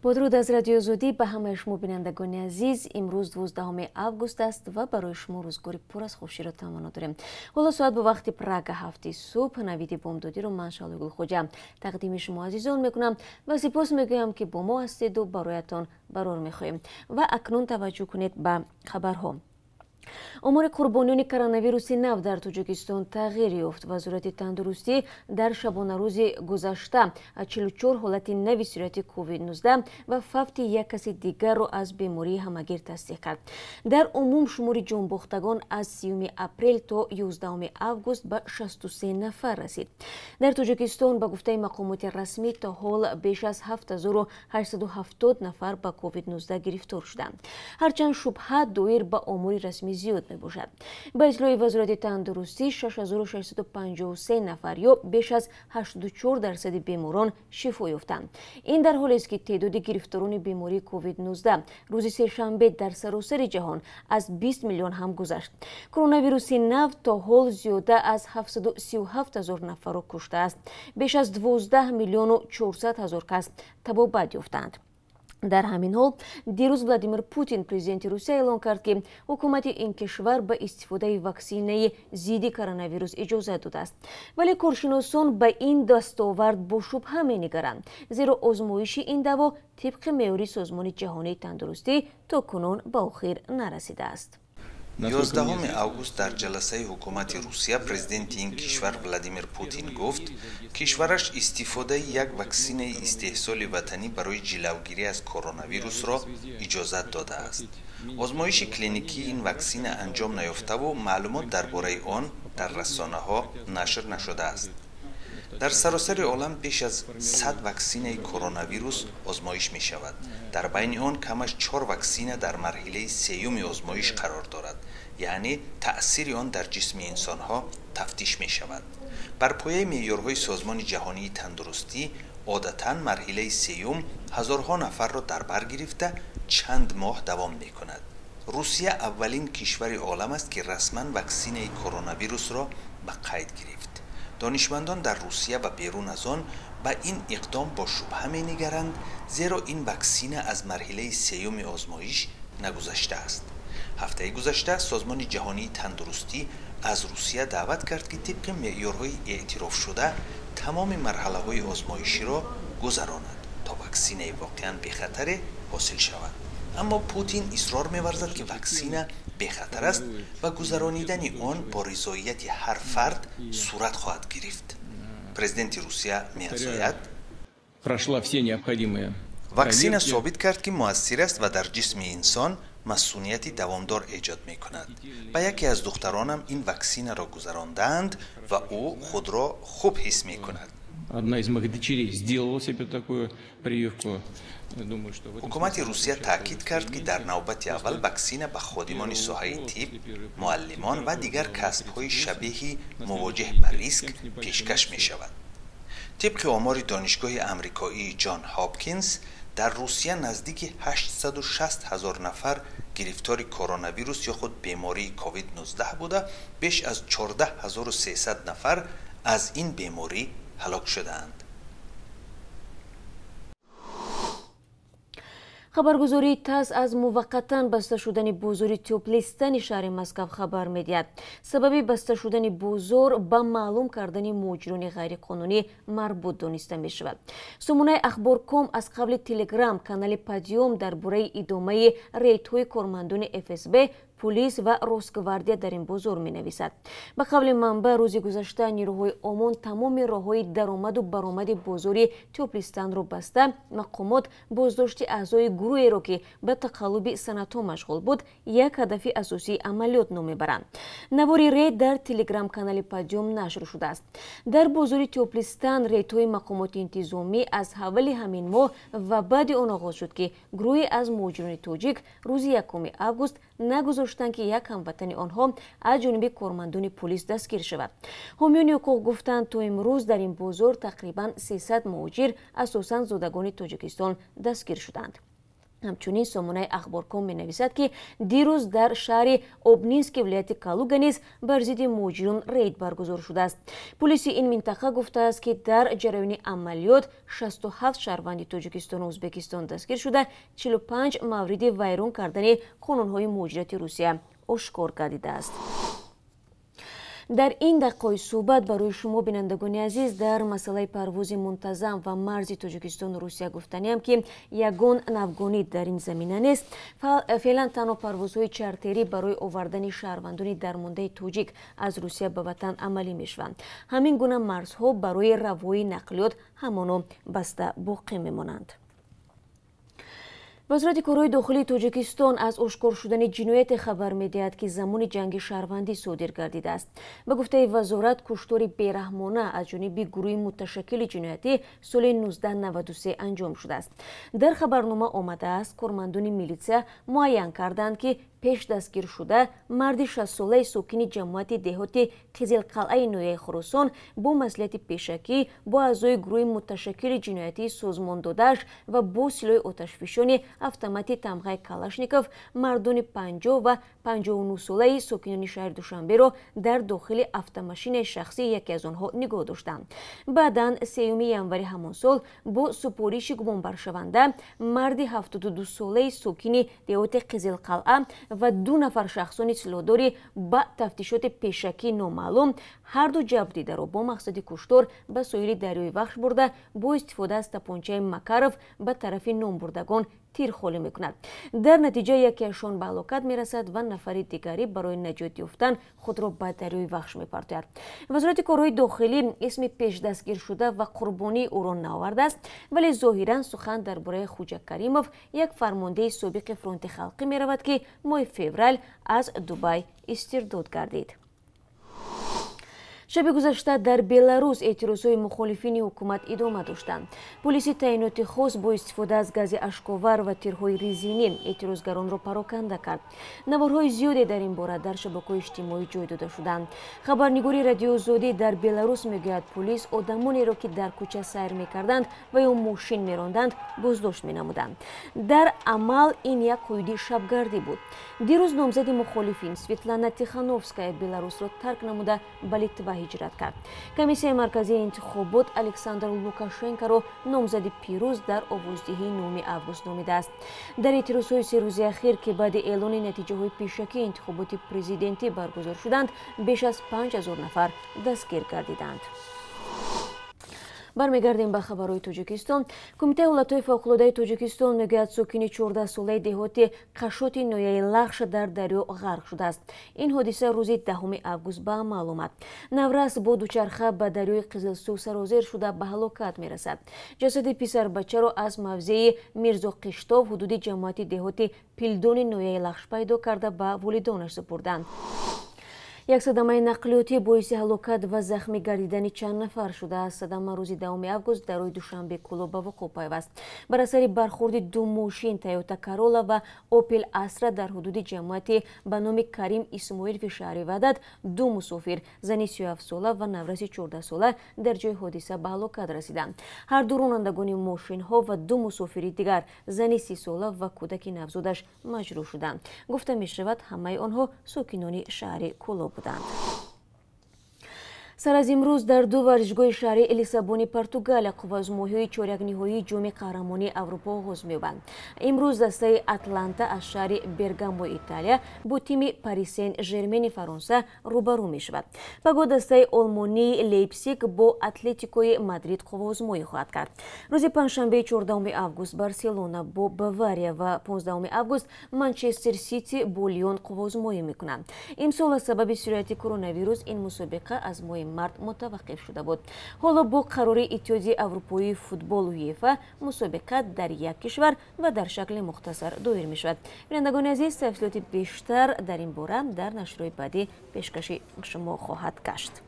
Бо дуруд аз Радиои Озодӣ ба ҳамаи шумо, бинандагони азиз. Имрӯз 12 август аст ва барои шумо рӯзгори пур аз хуширо таманно дорем. Ҳоло соат ба вақти Прага 7 субҳ. Навиди бомдодиро ман, Шалои Гулхоҷа, тақдими шумо азизон мекунам ва сипос мегӯям, ки бо мо ҳастеду бароятон барор мехоҳем. Ва акнун таваҷҷӯҳ кунед ба хабарҳо. Омори қурбониёни коронавируси нав дар Тоҷикистон тағйир ёфт. Вазорати тандурустӣ дар шабонарӯзи гузашта 44 ҳолати нави сирояти COVID-19 ва фавти як каси дигарро аз бемории ҳамагир тасдиқ кард. Дар умум шумори ҷонбохтагон аз 30 апрел то 11 август ба 63 нафар расид. Дар Тоҷикистон, ба гуфтаи мақомоти расмӣ, то ҳол беш аз 7870 нафар ба COVID-19 гирифтор шуданд, ҳарчанд шубҳа доир ба омори расмӣ зиёд мебошад. Ба иттилои Вазорати тандурустӣ, 6653 нафар ё беш аз 84% беморон шифо ёфтанд. Ин дар ҳолест, ки теъдоди гирифторони бемории COVID-19 рӯзи сешанбе дар саросари ҷаҳон аз 20 миллион ҳам гузашт. Коронавируси нав то ҳол зиёда аз 737 ҳазор нафарро куштааст. Беш аз 12 миллиону 400 ҳазор кас табобат ёфтанд. Дар ҳамин ҳол дирӯз Владимир Путин, президенти Русия, эълон кард, ки ҳукумати ин кишвар ба истифодаи ваксинаи зидди коронавирус иҷозат додааст. Вале коршиносон ба ин дастовард бо шубҳа менигаранд, зеро озмоиши ин даво тибқи меъёри Созмони ҷаҳонии тандурустӣ то кунун ба охир нарасидааст. 11 август дар ҷаласаи ҳукумати Русия президенти ин кишвар Владимир Путин гуфт, кишвараш истифодаи як ваксинаи истеҳсоли ватанӣ барои ҷилавгирӣ аз коронавирусро иҷозат додааст. Озмоиши клиникии ин ваксина анҷом наёфтаву маълумот дар бораи он дар расонаҳо нашр нашудааст. Дар саросари олам беш аз 100 ваксинаи коронавирус озмоиш мешавад. Дар байни он камаш чор ваксина дар марҳилаи сеюми озмоиш қарор дорад, яъне таъсири он дар ҷисми инсонҳо тафтиш мешавад. Бар пояи меъёрҳои Созмони ҷаҳонии тандурустӣ, одатан марҳилаи сеюм ҳазорҳо нафарро дар бар гирифта, чанд моҳ давом мекунад. Русия аввалин кишвари олам аст, ки расман ваксинаи коронавирусро ба қайд гирифт. Донишмандон дар Русия ва берун аз он ба ин иқдом бо шубҳа менигаранд, зеро ин ваксина аз марҳилаи сеюми озмоиш нагузаштааст. Ҳафтаи гузашта Созмони ҷаҳонии тандурустӣ аз Русия даъват кард, ки тибқи меъёрҳои эътирофшуда тамоми марҳалаҳои озмоиширо гузаронад, то ваксинаи воқеан бехатаре ҳосил шавад. Аммо Путин исрор меварзад, ки ваксина бехатар аст ва гузаронидани он бо ризоияти ҳар фард сурат хоҳад гирифт. Президенти Русия меафзояд: Прошла все необходимые Ваксина собит кард, ки муассир аст ва дар ҷисми инсон масунияти давомдор эҷод мекунад. Ба яке аз духтаронам ин ваксинаро гузарондаанд ва ӯ худро хуб ҳис мекунад. Одна из моих дочерей сделала себе такую прививку. Ҳукумати Русия таъкид кард, ки дар навбати аввал ваксина ба ходимони соҳаи тиб, муаллимон ва дигар касбҳои шабеҳи мувоҷеҳ ба риск пешкаш мешавад. Тибқи омори Донишгоҳи амрикоии Ҷон Ҳопкинс, дар Русия наздики 860 ҳазор нафар гирифтори коронавирус ё худ бемории COVID-19 буда, беш аз 14 300 нафар аз ин беморӣ ҳалок шудаанд. Хабаргузории ТАСС аз муваққатан баста шудани бозори Тёплый Стани шаҳри Москав хабар медиҳад. Сабаби баста шудани бозор ба маълум кардани муҳоҷирони ғайриқонунӣ марбут дониста мешавад. Сомонаи Ахборком аз қавли Телеграм канали Подъём дар бораи идомаи рейдҳои кормандони ФСБ, пулис ва Росгвардия дар ин бозор менависад. Ба қавли манбаъ, рӯзи гузашта нирӯҳои ОМОН тамоми роҳҳои даромаду баромади бозори Тёплый Станро баста. Мақомот боздошти аъзои гурӯҳеро, ки ба тақаллуби санадҳо машғул буд, як ҳадафи асосии амалиёт ном мебаранд. Навори рейд дар Телеграм-канали Подъём нашр шудааст. Дар бозори Тёплый Стан рейдҳои мақомоти интизомӣ аз аввали ҳамин моҳ ва баъди он оғоз шуд, ки гурӯҳе аз муҳоҷирони тоҷик рӯзи 1 август нагузоштанд, ки як ҳамватани онҳо аз ҷониби кормандони пулис дастгир шавад. Ҳомиёни ҳуқуқ гуфтанд, то имрӯз дар ин бозор тақрибан 300 муҳоҷир, асосан зодагони Тоҷикистон, дастгир шуданд. Ҳамчунин сомонаи Ахборком менависад, ки дирӯз дар шаҳри Обнински вилояти Калуга низ бар зидди муҳоҷирон рейд баргузор шудааст. Пулиси ин минтақа гуфтааст, ки дар ҷараёни амалиёт 67 шаҳрванди Тоҷикистону Ӯзбекистон дастгир шуда, 45 мавриди вайрон кардани қонунҳои муҳоҷирати Русия ошкор гардидааст. Дар ин дақиқаҳои суҳбат барои шумо, бинандагони азиз, дар масъалаи парвози мунтазам ва марзи Тоҷикистону Русия гуфтаниам, ки ягон навгонӣ дар ин замина нест. Феълан танҳо парвозҳои чартерӣ барои овардани шаҳрвандони дармондаи тоҷик аз Русия ба ватан амалӣ мешаванд. Ҳамин гуна марзҳо барои равои нақлиёт ҳамоно баста боқӣ мемонанд. Вазорати корҳои дохилии Тоҷикистон аз ошкор шудани ҷинояте хабар медиҳад, ки замони ҷанги шаҳрвандӣ содир гардидааст. Ба гуфтаи вазорат, куштори бераҳмона аз ҷониби гурӯҳи муташаккили ҷиноятӣ соли 1993 анҷом шудааст. Дар хабарнома омадааст, кормандони милитсия муайян карданд, ки пеш дастгир шуда марди 60-солаи сокини ҷамоати деҳоти Қизилқалъаи ноҳияи Хуросон бо маслиҳати пешакӣ бо аъзои гурӯҳи муташаккили ҷиноятии созмондодааш ва бо силоҳи оташфишони автомати тамғаи Калашников мардони 50 ва 59-солаи сокинони шаҳри Душанберо дар дохили автомашинаи шахсии яке аз онҳо нигоҳ доштанд. Баъдан 3 январи ҳамон сол бо супориши гумонбаршаванда марди 72-солаи сокини деҳоти Қизилқалъа ва ду нафар шахсони силоҳдори ба тафтишоти пешакӣ номаълум ҳарду ҷабрдидаро бо мақсади куштор ба соҳили дарёи Вахш бурда, бо истифода аз тапончаи Макаров ба тарафи номбурдагон тир холӣ мекунад. Дар натиҷа якеашон ба ҳалокат мерасад ва нафари дигарӣ барои наҷот ёфтан худро ба дарёи Вахш мепартояд. Вазорати корҳои дохилӣ исми пешдастгиршуда ва қурбонии ӯро наовардааст, вале зоҳиран сухан дар бораи Хуҷа Каримов, як фармондеҳи собиқи фронти халқӣ меравад, ки моҳи феврал аз Дубай истирдод гардид. Шаби гузашта дар Беларус эътирозҳои мухолифини ҳукумат идома доштанд. Полиси таъиноти хос бо истифода аз гази ашковар ва тирҳои резинӣ эътирозгаронро пароканда кард. Наворҳои зиёде дар ин бора дар шабакаҳои иҷтимоӣ ҷой дода шуданд. Хабарнигори Радиоозодӣ дар Беларус мегӯяд, полис одамонеро, ки дар кӯча сайр мекарданд ва ё мошин меронданд, боздошт менамуданд. Дар амал ин як қоиди шабгардӣ буд. Дирӯз номзади мухолифин Светлана Тихановская Беларусро тарк намуда ба Литва ҳиҷрат кард. Комиссияи марказии интихобот Александр Лукашенкоро номзади пирӯз дар овоздиҳии 9 август номидааст. Дар эътирозҳои се рӯзи ахир, ки баъди эълони натиҷаҳои пешакии интихоботи президентӣ баргузор шуданд, беш аз 5000 нафар дастгир гардиданд. Бармегардем ба хабарҳои Тоҷикистон. Кумитаи ҳолатҳои фавқулодаи Тоҷикистон мегӯяд, сокини 14-солаи деҳоти Қашоти ноҳияи Лахш дар дарё ғарқ шудааст. Ин ҳодиса рӯзи 10 август ба амал омад. Наврас бо дучарха ба дарёи Қизилсув сарозер шуда ба ҳалокат мерасад. Ҷасади писарбачаро аз мавзеи Мирзоқиштов ҳудуди ҷамоати деҳоти Пилдони ноҳияи Лахш пайдо карда ба волидонаш супурданд. Як садамаи нақлиётӣ боиси ҳалокат ва захмӣ гардидани чанд нафар шудааст. Садама рӯзи 10 август дар роҳи Душанбе Кӯлоб ба вуқӯъ пайваст. Бар асари бархӯрди ду мошин Тойота Карола ва Опел Астра дар ҳудуди ҷамоати ба номи Карим Исмоилови шаҳри Ваҳдат ду мусофир, зани 37-сола ва навраси 14-сола дар ҷои ҳодиса ба ҳалокат расиданд. Ҳар ду ронандагони мошинҳо ва ду мусофири дигар, зани 30-сола ва кӯдаки навзодаш маҷрӯҳ шуданд. Гуфта мешавад, ҳамаи онҳо сокинони шаҳри Кӯлоб буданд. Сар аз имрӯз дар ду варзишгоҳи шаҳри Лиссабони Португалия қувваозмоиҳои чорякниҳоии ҷоми қаҳрамонии Аврупо оғоз меёбанд. Имрӯз дастаи Атланта аз шаҳри Бергамои Италия бо тими Пари Сен Жермени Фаронса рӯбарӯ мешавад. Пагоҳ дастаи олмонии Лейпсиг бо Атлетикои Мадрид қувваозмоӣ хоҳад кард. Рӯзи панҷшанбеи 14 август Барселона бо Бавария ва 15 август Манчестер Сити бо Лион қувваозмоӣ мекунанд. Имсол аз сабаби сирояти коронавирус ин мусобиқа аз моҳи март мутаваққиф шуда буд. Ҳоло бо қарори Иттиҳоди Аврупоии футбол УЕФА мусобиқа дар як кишвар ва дар шакли мухтасар доир мешавад. Бинандагони азиз, тафсилоти бештар дар ин бора дар нашрҳои баъдӣ пешкаши шумо хоҳад гашт.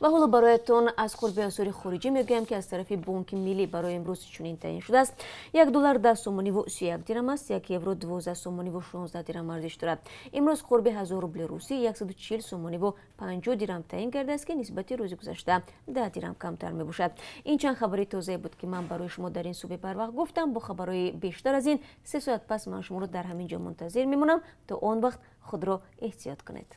Ва ҳоло бароятон аз қурби асъори хориҷӣ мегӯям, ки аз тарафи Бонки Миллӣ барои имрӯз чунин таъин шудааст. 1 доллар 10 сомониву 31 дирам аст, 1 евро 12 сомониву 16 дирам арзиш дорад. Имрӯз қурби 1000 рубли русӣ 140 сомониву 50 дирам таъин гардааст, ки нисбати рӯзи гузашта 10 дирам камтар мебошад. Ин чанд хабари тозае буд, ки ман барои шумо дар ин субҳи барвақт гуфтам. Бо хабарҳои бештар аз ин 3 соат пас ман шуморо дар ҳамин ҷо мунтазир мемонам. То он вақт худро эҳтиёт кунед.